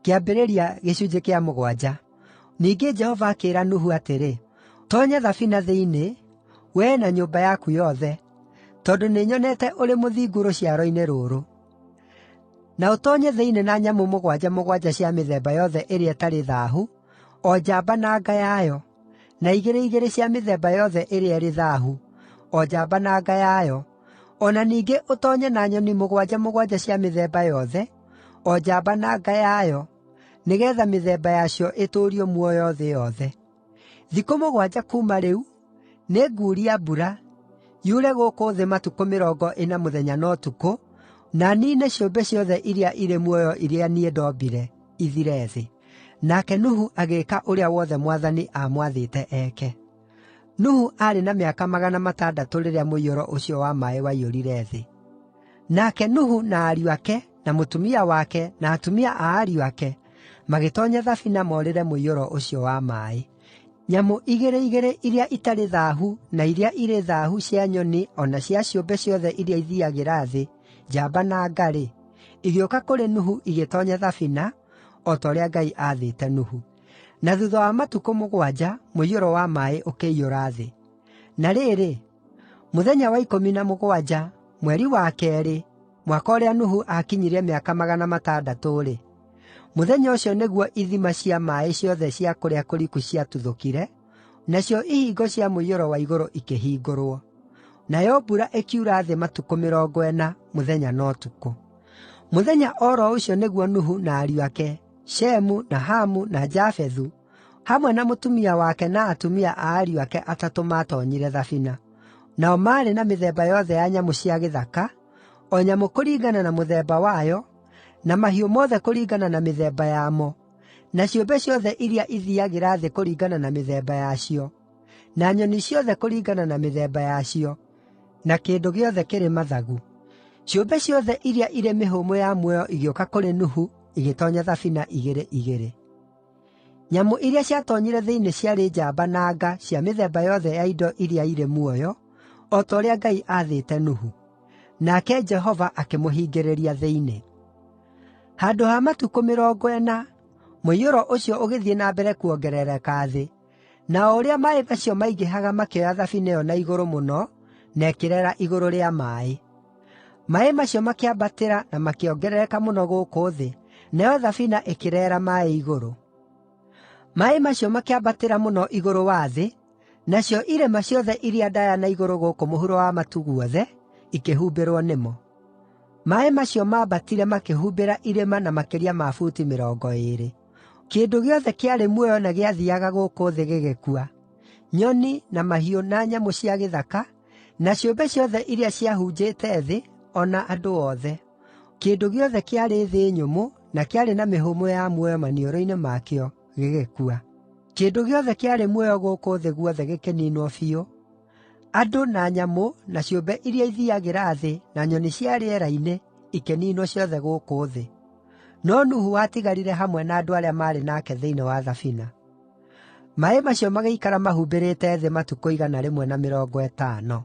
Kĩambĩrĩria gĩcunjĩ kĩa 7. Ningĩ Jehova akĩĩra Nuhu atĩrĩ, “Toonya thabina thĩinĩ, wee na nyũmba yaku yothe, tondũ nĩnyonete ũrĩ mũthingu rũciaro-inĩ rũrũ. Na ũtoonye thĩinĩ na nyamũ mũgwanja mũgwanja cia mĩthemba yothe ĩrĩa ĩtarĩ thaahu, o njamba na nga yayo, na igĩrĩ igĩrĩ cia mĩthemba yothe ĩrĩa ĩrĩ thaahu, o njamba na nga yayo, o na ningĩ ũtoonye na nyoni mũgwanja mũgwanja cia mĩthemba yothe, o njamba na nga yayo, nĩgeetha mĩthemba yacio ĩtũũrio muoyo thĩ yothe. Thikũ 7 kuuma rĩu, nĩnguuria mbura, yure gũkũ thĩ matukũ 40 mũthenya na ũtukũ, na niine ciũmbe ciothe iria irĩ muoyo iria niĩ ndombire, ithire thĩ.” Nake Nuhu agĩĩka ũrĩa wothe Mwathani aamwathĩte eke. Nuhu aarĩ na mĩaka 600 rĩrĩa mũiyũro ũcio wa maaĩ waiyũrire thĩ. Nake Nuhu na ariũ ake, na mũtumia wake, na atumia a ariũ ake magĩtoonya thabina morĩre mũiyũro ũcio wa maaĩ. Nyamũ igĩrĩ igĩrĩ iria itarĩ thaahu na iria irĩ thaahu cia nyoni o na cia ciũmbe ciothe iria ithiiagĩra thĩ, njamba na nga-rĩ, igĩũka kũrĩ Nuhu igĩtoonya thabina, o ta ũrĩa Ngai aathĩte Nuhu. Na thuutha wa matukũ 7, mũiyũro wa maaĩ ũkĩiyũra thĩ. Na rĩrĩ, mũthenya wa 17, mweri wa keerĩ, mwaka ũrĩa Nuhu aakinyirie mĩaka 600-rĩ, mũthenya ũcio nĩguo ithima cia maaĩ ciothe cia kũrĩa kũriku ciatuthũkire, nacio ihingo cia mũiyũro wa igũrũ ikĩhingũrwo. Nayo mbura ĩkiura thĩ matukũ 40, mũthenya na ũtukũ. Mũthenya o ro ũcio nĩguo Nuhu na ariũ ake, Shemu, na Hamu, na Jafethu, hamwe na mũtumia wake na atumia a ariũ ake atatũ maatoonyire thabina. Nao maarĩ na mĩthemba yothe ya nyamũ cia gĩthaka, o nyamũ kũringana na mũthemba wayo, na mahiũ mothe kũringana na mĩthemba yamo, na ciũmbe ciothe iria ithiiagĩra thĩ kũringana na mĩthemba yacio, na nyoni ciothe kũringana na mĩthemba yacio, na kĩndũ gĩothe kĩrĩ mathagu. Ciũmbe ciothe iria irĩ mĩhũmũ ya muoyo igĩũka kũrĩ Nuhu igĩtoonya thabina igĩrĩ igĩrĩ. Nyamũ iria ciatoonyire thĩinĩ ciarĩ njamba na nga cia mĩthemba yothe ya indo iria irĩ muoyo, o ta ũrĩa Ngai aathĩte Nuhu. Nake Jehova akĩmũhingĩrĩria thĩinĩ. Handũ ha matukũ 40, mũiyũro ũcio ũgĩthiĩ na mbere kuongerereka thĩ, na o ũrĩa maaĩ macio maingĩhaga makĩoya thabina ĩyo na igũrũ mũno na ĩkĩreera igũrũ rĩa maaĩ. Maaĩ macio makĩambatĩra na makĩongerereka mũno gũkũ thĩ, nayo thabina ĩkĩreera maaĩ igũrũ. Maaĩ macio makĩambatĩra mũno igũrũ wa thĩ, nacio irĩma ciothe iria ndaaya na igũrũ gũkũ mũhuro wa matu guothe ikĩhumbĩrwo nĩmo. Maaĩ macio maambatire makĩhumbĩra irĩma na makĩria ma buti 20. Kĩndũ gĩothe kĩarĩ muoyo na gĩathiiaga gũkũ thĩ gĩgĩkua: nyoni, na mahiũ na nyamũ cia gĩthaka, na ciũmbe ciothe iria ciahunjĩte thĩ, o na andũ othe. Kĩndũ gĩothe kĩarĩ thĩ nyũmũ na kĩarĩ na mĩhũmũ ya muoyo maniũrũ-inĩ makĩo, gĩgĩkua. Kĩndũ gĩothe kĩarĩ muoyo gũkũ thĩ guothe gĩkĩniinwo biũ: andũ na nyamũ, na ciũmbe iria ithiiagĩra thĩ, na nyoni cia rĩera-inĩ, ikĩniinwo ciothe gũkũ thĩ. No Nuhu watigarire hamwe na andũ arĩa maarĩ nake thĩinĩ wa thabina. Maaĩ macio magĩikara mahumbĩrĩte thĩ matukũ 150.